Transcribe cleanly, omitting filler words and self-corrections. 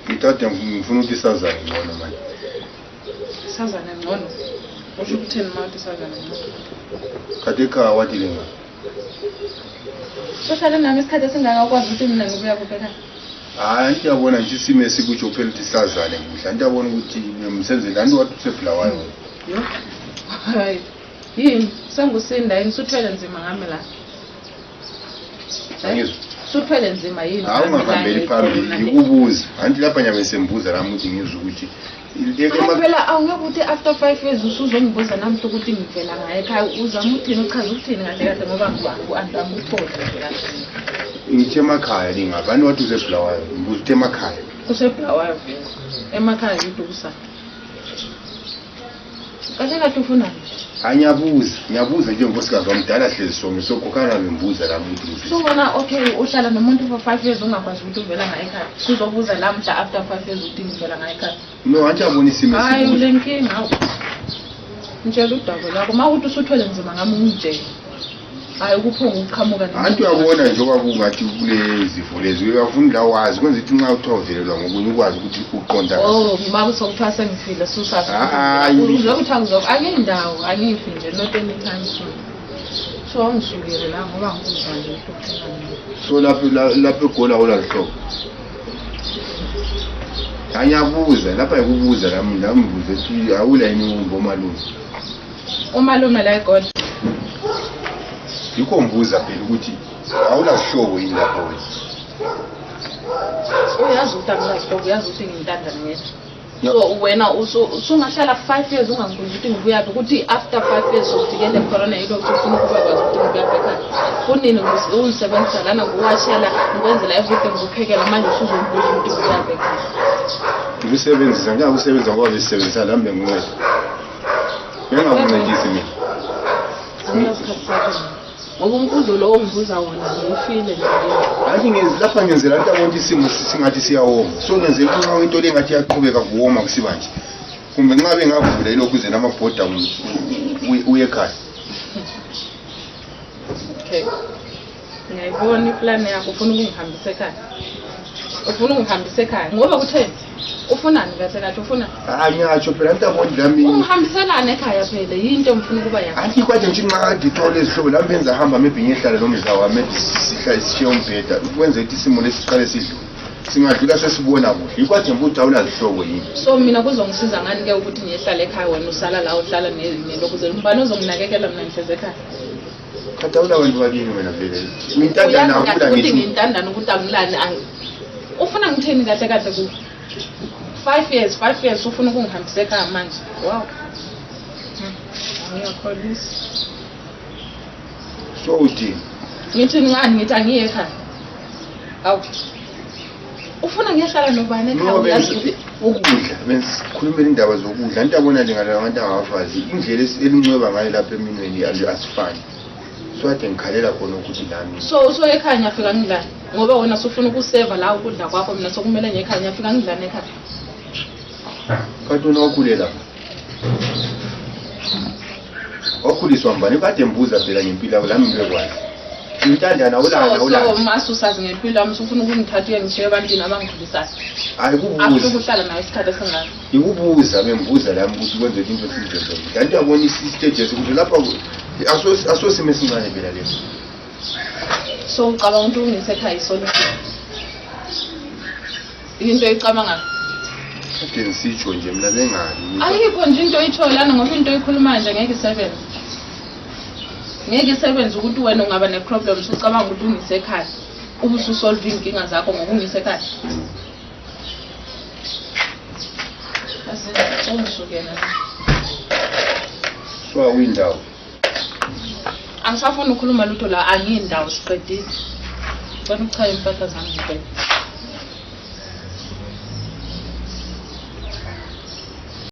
Ngithathe ngifuna ukuthi sazane ngcono manje. Sazane ngcono. Usho ukuthini uma uthi sazane ngcono? Kade ekhaya wathi linga. Sohlale nami isikhathi esingaka ukwazi ukuthi mina ngibuya kuphi ekhaya. Hayi anti yabona nje isimo esikutsho phela ukuthi sazane kuhle. Anti yabona ukuthi ngimsenzele anti wathi useBulawayo. Yho. Hayi. Yini? Sengusinda yini? Suthwele nzima ngami la. Angizwa. Suthwele nzima yini? Hawu ungahambeli phambili ngikubuza. Anti lapha nyabe sembuza lami ukuthi ngizwe ukuthi Hayi phela awungeke uthi after 5 years usuzongibuza namhla ukuthi ngivela ngaye ekhaya uzama ukuthini uchaza ukuthini kahle kahle ngoba angikutholi kahle kahle. Ngithe emakhaya lingapha anti wathi useBulawayo. Ngibuza ukuthi emakhaya. KuseBulawayo vele. Emakhaya yidusa. Kahle kahle ufunani? Hayi ngiyabuza, ngiyabuza nje nkosikazi wami dala hlezi sonke sokhokhana bembuza lami ukuthi ngizwe. Subona okay uhlala nomuntu for 5 years ungakwazi ukuthi uvela ngaye ekhaya. Suzobuza lamhla after 5 years ukuthi ngivela ngaye ekhaya. No, anti yabona isimo Hayi esikuso. ule nkinga awu. Ngitshela udaba lwakho uma ukuthi usuthwele nzima ngami ungitshele. Hayi ukuphunga ukuqhamuka nomuntu. Anti uyabona njengoba kungathi kule zifo lezi uyafuna la wazi kwenza ukuthi nxa uthiwa uvelelwa ngokunye ukwazi ukuthi uqonda kahle. Oh, uma sokuthiwa sengifile susazi. Hayi. Uzokuthi angizoku angiyindawo angifi nje not anytime soon. So angisukele la ngoba ngikuzwa nje ukuthi ufunani. So lapho lapho eGoli awula zihlobo. Hayi ngiyabuza lapha yikubuza lami lami ngibuza ukuthi awula yini ngomalume. Umalume la eGoli. Yikho ngibuza phela ukuthi awula zihlobo yini lapho wena. Uyazi ukuthi anginazihlobo, uyazi ukuthi ngintandane ngedwa. So wena usungahlala 5 years ungangibuzi ukuthi ngibuyaphi ukuthi after 5 years sokufikele corona yilo ukuthi ufuna ukuba kwazi ukuthi ngibuyaphi ekhaya. Kunini ungisebenzisa lana ngikuwashela ngikwenzela everything ngikuphekela manje usuzongibuza ukuthi ngibuyaphi ekhaya. Ngikusebenzisa ngiyakusebenza ngoba besisebenzisa lami benginceda. Bengakuncedisi mina. Anginasikhathi sakho mina. Ngoba umbuzo lo ongibuza wona ngifile nje. Anti ngenzi lapha ngenzela nto yabona isimo singathi siyawoma. So ngenzela ukuthi nxa into le ngathi iyaqhubeka kuwoma kusiba nje. Kumbe nxa bengavula ilokhu uze namabhoda uye ekhaya. Okay. Ngiyayibona iplani yakho ufuna ukungihambisa ekhaya. Ufuna ukungihambisa ekhaya ngoba kutheni? Ufunani kahle kahle ufuna? Hayi ngiyatsho phela nto yabona lami. Ungihambiselani ekhaya phela yinto engifuna ukuba yakho. Anti kwade nje nxa ngithole izihlobo lami benza hamba maybe ngiyehlala nomzala wami maybe sihlale sishiye umbheda kwenza ukuthi isimo lesi siqale sidlule. Singadlula sesibona kuhle. Yikho kade ngibuza ukuthi awula zihlobo yini. So mina kuzongisiza ngani ke ukuthi ngiyehlala ekhaya wena usala la uhlala nelokuze ngubani ozonginakekela mina ngihlezi ekhaya? Khathi awula bantu bakini wena vele. Ngintandane Uyazi kahle awula ukuthi ngisho. ngintandane ukuthi angilani ufuna ngithini kahle kahle ku 5 years 5 years ufuna ukungihambisa ekhaya manje. Wow. Ngiyakholisa. So uthini? Ngithini ngani ngithi angiye ekhaya. Awu. Ufuna ngiyehlala nobani ekhaya No, uyazi ukuthi ukudla besikhulumela indaba zokudla anti yabona nje ngala abantu angabafazi indlela elincweba ngayo lapha eminweni asifani so ade ngikhalela khona ukuthi lami so ekhaya ngiyafika ngidlani ngoba wena sufuna ukuseva la ukudla kwakho mina sokumele ngiye ekhaya ngiyafika ngidlani ekhaya. Kanti wena wakhulela wakhuliswa mbani kade ngibuza phela ngempilo yakho lami ngibekwazi intandana awulana So so awulana mase usazi ngempilo yami usufuna ukungithatha uye ngishiye ebantwini abangikhulisayo. Hayi After kubuza ukuhlala nawe isikhathi esingaka. Ikubuza bengibuza lami ukuthi kwenzeka into esizenze kuhle anti uyabona isiteji esikuthi lapha asosimo esincane phela leso. So ucabanga ukuthi ungise ekhaya isolution? Into oyicabangayo? Kade ngisitsho nje mina bengabi. Ayikho nje into oyitshoyo lana ngoba into oyikhulumayo nje ngeke isebenze. Ngeke isebenze ukuthi wena ungaba ne-problem usucabanga ukuthi ungise ekhaya. Ube ususolve iy'nkinga zakho ngokungisa ekhaya. Yazi sengisukela. So awuyindawo. Angisafuni ukukhuluma lutho la angiyindawo siqedile. Cela ukuchaya impahla zami ngiqede.